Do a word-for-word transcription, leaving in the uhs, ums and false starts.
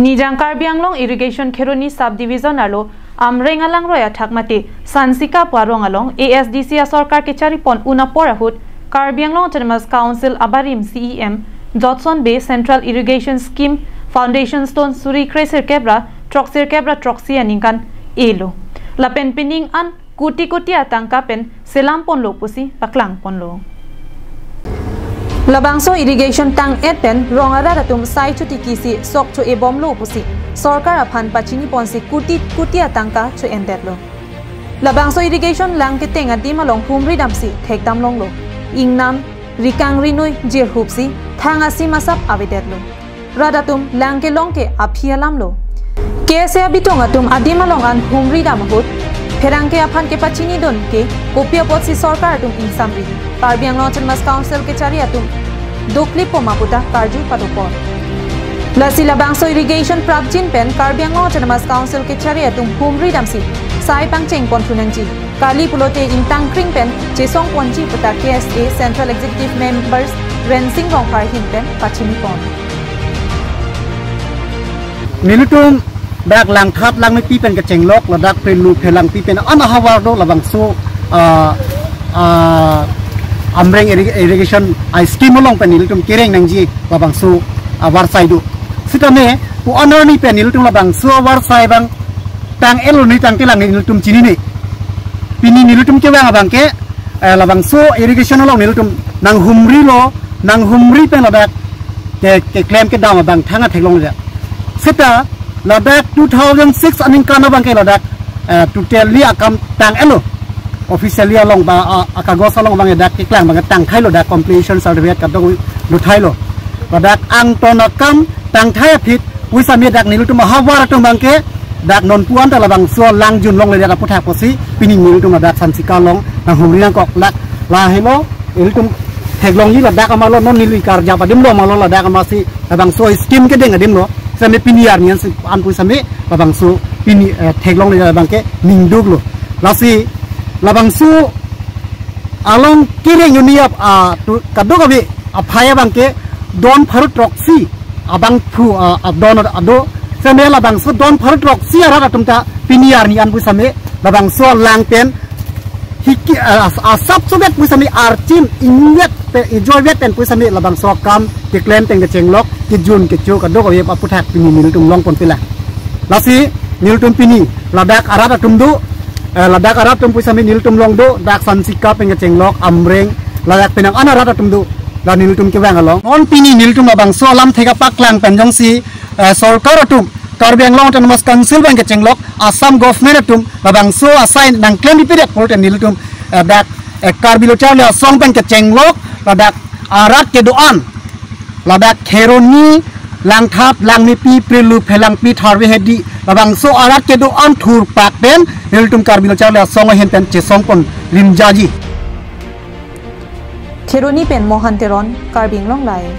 Nijang Karbi Anglong Irrigation Kheroni Subdivision arlo Amreng alangroi athak mate Sansika pu arong along A S D C asorkar kechari pon un apor ahut Karbi Anglong Autonomous Council abarim C E M Jotson Bey Central Irrigation Scheme Foundation Stone suri kre sirkep ra throksirkep ra throksi aningkan elo. Lapen pining an kuti kuti atangka pen selam ponlo pusi paklang ponlo. Labangso irrigation tang-et pen rong arat atum sai chotiki si sok cho-e bomlo pusi sorkar aphan pachini ponsi kuti kuti atangka cho-endetlo. Labangso irrigation lang keteng adim along humri damsi thekdam longlo. Ingnam, rikang rinui jirhupsi thang asim asap avedetlo. Rat atum lang kelong ke aphi alamlo. K S A abitong atum adim along an humri dam ahut pherangke aphan kepachinidun ke kopi apotsi sorkar atum ingsamri Karbi Anglong Autonomous Council kechari atum dokli poma puta karju padopon. Lasi labangso irrigation prapjin pen Karbi Anglong Autonomous Council kechari atum humri damsi sai pangcheng pon thu nangji. Kali pulote ingtang kring pen chesong ponji puta K S A Central Executive Members Rensing Rongphar ahin pen pachini pon. Nelitum dak Langthat Langmepi pen kechenglok, ladak Prelu Phelangpi pen an ahavar do labangso, ah, ah, Amreng irri-, irrigation, ah, scheme along pen nelitum kereng nangji labangso avarsai do. Sitame pu an arni pen nelitum labangso avarsai abang tang-etlo, ne tangte lang nelitum chinine. Pini nelitum kevang abang ke, eh, labangso irrigation along nelitum nanghumrilo, nanghumri pen ladak ke, keklem kedam abang thang atheklong le. Seta ladak two thousand six aningkan abang ke ladak, eh, totally akam tang-etlo. Officially along ba, a, akagos along abang dak keklang abang tangthailo, dak completion certificate kadokave thailo. Ladak angton akam tangthai aphi pu sitame dak nelitum ahavar atum abang ke dak non pu an ta labangso lang junlongle dak aputhak pusi pini nelitum ladak Sansika along nanghumri nangkok, lak lahelo ilitum theklongji ladak amarlo, non neli karjap adimlo amarlo, ladak amarsi labangso scheme kedeng adimlo. Sitame pini arni an si an pu sitame labangso pini, eh, theklongle dak abang ke ningduklo. Lasi labangso along kereng uni ap, ah, tu kadokave aphai abang ke don pharo throksi abangphu, ah, ah, don ado. Sitame labangso don pharo throksi arat atum ta pini arni an pu sitame labangso lang pen hiki, ah, as-, asap sobet pu sitame archim ingvet pe ijoivet pen pu sitame labangso akam keklem teng kechenglok, kejun kecho kadokave aputhak pini nelitum long pon pila. Lasi nelitum pini ladak arat atum do, eh, ladak arat atum pu sitame nelitum long do, dak Sansika pen kechenglok, Amreng, ladak penang an arat atum do, la nelitum kevang along. Non pini nelitum labangso alam thek apaklang pen jongsi, eh, sorkar atum, Karbi Anglong Autonomous Council pen kechenglok, Assam government atum labangso asai nangklem pipedet pulote nelitum, eh, dak, eh, Karbi Lo Charli Asong pen kechenglok ladak arat kedo-an, ladak Kheroni, Langthat, Langmepi, Prelu, Phelangpi, Tharve Hedi, labangso arat kedo-an thurpak pen nelitum Karbi Lo Charli Asong ahin pen chesong pon limjaji. Kheroni pen Mohan Teron, Karbi Anglong Live.